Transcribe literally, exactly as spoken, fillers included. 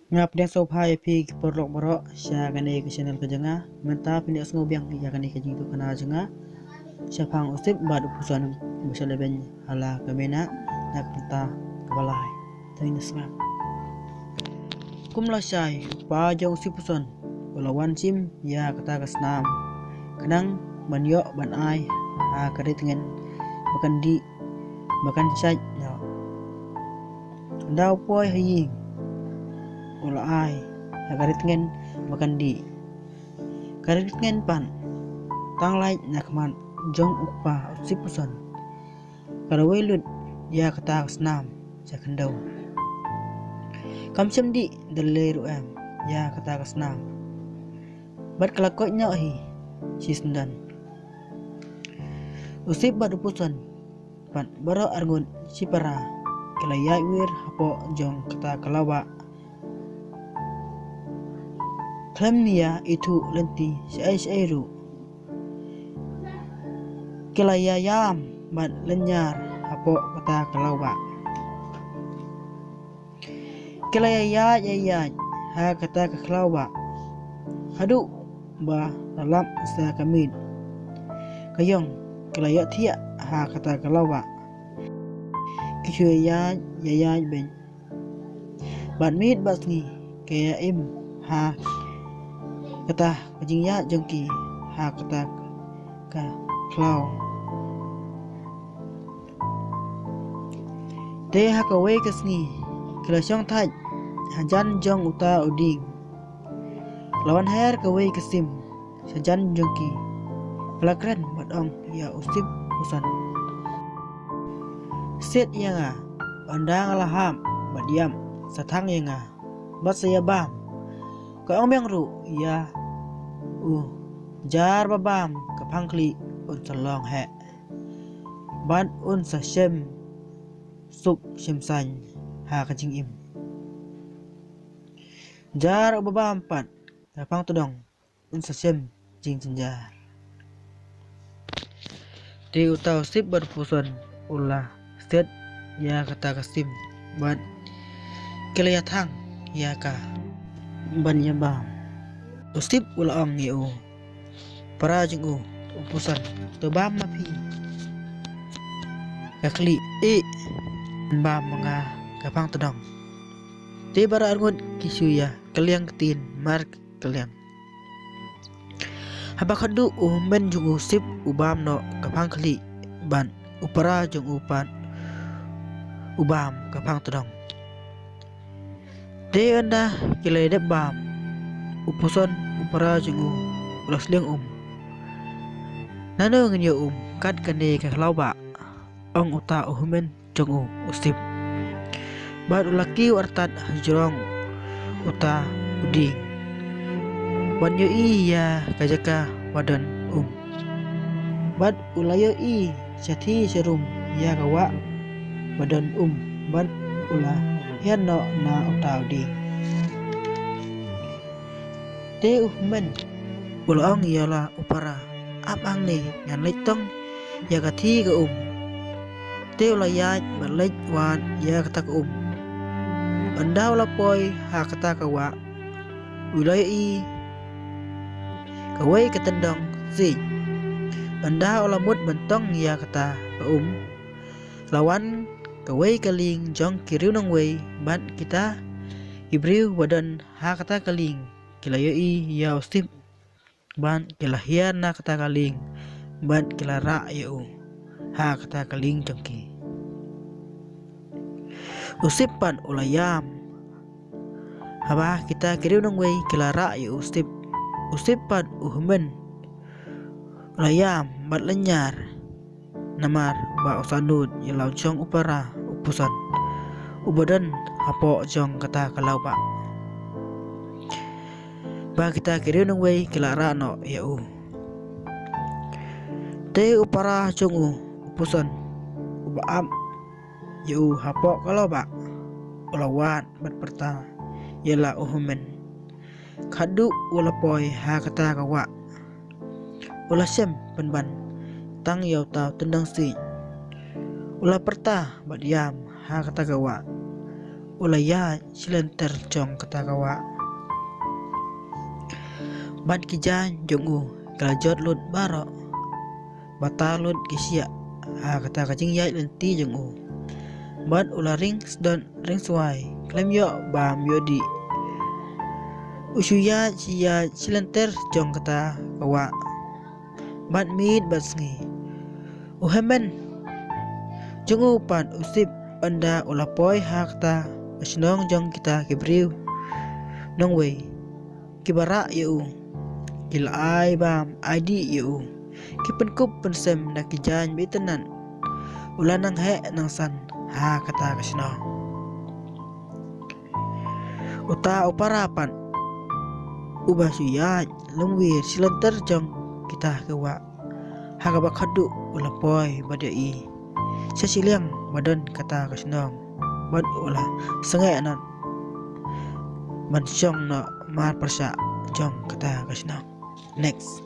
Nga pdiang sngewbha ïa phi ki paralok baroh sha kane ka channel ka jong nga. Mynta phin ïa sngewbiang ïa kane ka jingïathuhkhana jong nga shaphang u Sip bad u Puson ba sha leben ha la ka mena na ka bynta kaba lai. Te ngin sngap. Kum lashai u kpa jong u Sip Puson u la wan shim ïa kata ka snam khnang ban ïoh ban ai ha ka ri tngen ba kan dih ba kan shait noh. Ynda u poi ha ïing u la ai ha ka ri tngen ba kan dih. Ka ri tngen pat tang lait na khmat jong u kpa u Sip Puson ka la wei lut ïa kata ka snam sha khyndew. Kam shym dih da lei ruh em ïa kata ka snam. Bad ka la koit noh hi shisyndon. U Sip bad u Puson bad baroh arngut shipara ki la ïaid wir hapoh jong kata ka lawbah. Khlem ïa ithuh lynti shaei shaei ruh ki la ïa ïam bad lynñiar hapoh kata ka lawbah. Ki la ïa ïaid ïa ïaid ha kata ka lawbah haduh ba la lap sa ka miet ka ïong. Ki la ïohthiah ha kata ka lawbah. Ki shu ïa ïaid ïa ïaid beit bad miet bad sngi ki ïa im ha kata ka jingïaid jong ki ha kata ka khlaw. Te ha kawei ka sngi ki la shong thait hajan jong uta u dieng. La wan her kawei ka sim shajan jong ki. Ka la kren bad ong ïa u Sip Puson, siat ïa nga, ynda nga la hap bad ïap sa thang ïa nga bad sa ïa bam. Ka ong biang ruh ïa u, jar ba bam ka phang khlieh un sa long heh bad un sa shem suk shem saiñ ha ka jingim. Jar u ba bam pat ka phang tdong un sa shem jingjynjar. Te uta u Sip bad u Puson u la siat ïa kata ka sim bad ki la ïa thang ïa ka ban ïa bam. U Sip u la ong ïa u para jong u, u Puson, to bam ma phi ka khlieh, eh, bam ma nga ka phang tdong. Te baroh arngut ki shu ïa kylliang ktien mar kylliang. Haba khadduh u hynmen jong u Sip u bam noh ka phang khlieh bad u para jong u pat u bam ka phang tdong. Te ynda ki la dep bam, u Puson u para jong u u la sliang um. Nano ngin ïa um kat kane ka lawbah, ong uta u hynmen jong u, u Sip. Bad u la kiew artat hajrong uta u dieng ban ïohi ïa ka jaka ba don um. Bad u la ïohi shathie sharum ïa ka wah ba don um bad u la hiar noh na uta u dieng. Te u hynmen u la ong ïa la u para, ap hangne, ngan leit tong ïa ka thie ka um. Te u la ïaid bad leit wad ïa kata ka um. Ynda u la poi ha kata ka wah u la ïohi kawei ka tyndong siej. Ynda u la mut ban tong ïa kata ka um, la wan kawei ka lieng jong ki riew nongwei bad kita ki briew ba don ha kata ka lieng ki la ïohi ïa u Sip bad ki la hiar na kata ka lieng bad ki la rah ïa u ha kata ka lieng jong ki. U Sip pat u la ïam. Haba kita ki riew nongwei ki la rah ïa u Sip, u Sip pat u hynmen u la ïam bad lynñiar. Namar ba u sahnud ïa la u jong u para u Puson uba don hapoh jong kata ka lawbah. Ba kita ki riew nongwei ki la rah noh ïa u. Te u para jong u, u Puson, uba ap ïa u hapoh ka lawbah, u la wad bad pyrta ïa la u hynmen. Khadduh u la poi ha kata ka wah, u la shem pynban tang ïa uta u tyndong siej. U la pyrta bad ïam ha kata ka wah. u la ïaid sha lynter jong kata ka wah. Bad ki jaiñ jong u ki la jot lut baroh, bad ta lut ki shiah ha kata ka jingïaid lynti jong u. Bad u la ring sdon ring swai, khlem ïoh bam ïoh dih. U shu ïaid shu ïaid sha lynter jong kata ka wah. Bad miet bad sngi, u hynmen jong u pat u Sip, ynda u la poi ha kata ka shnong jong kita ki briew nongwei, kiba rah ïa u, ki la ai bam ai dih ïa u, ki pynkup pynsem na ki jaiñ ba itynnad. U la nang heh nang san ha kata ka shnong. Uta u para pat, uba shu ïaid lynwiar sha lynter jong kita ki wah, ha kaba khadduh u la poi bad ïohi sha shiliang ba don kata ka shnong, bad u la sangeh noh ban shong noh marpyrshah jong kata ka shnong. Next.